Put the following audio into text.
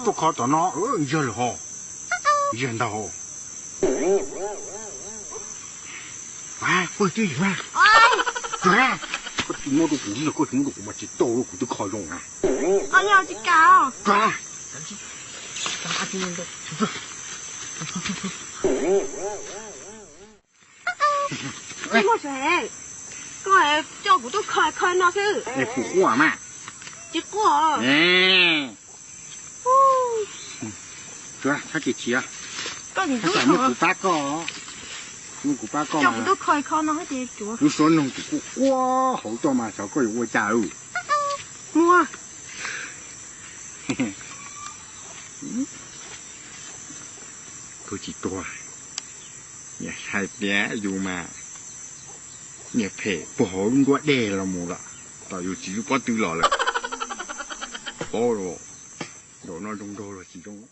Tuaj kho tom no, yog lawm ho, yog ntag ho. Koj twb yim na, koj muab rau kuv, koj tsis muab rau kuv mas tsis tau, kuv twb kho zoo na. Koj coj kuv tuaj kho kho no xwb. Kuv quaj mas. Tsis quaj. Txhob chim chim, muab kuv pab koj, muab kuv pab koj. Coj kuv tuaj kho kho no ces lub suab noog kuv quaj quaj hauv toj mas xyov koj yuav ua cas. Muab. Koj tsis tuag. Niam hais tias yus mas niam phem puag hauv lub nruab dej los mus lawm, tom yus txiv lub pob tw los lawm. Paub los, zaum no zoo nraug los tsis zoo.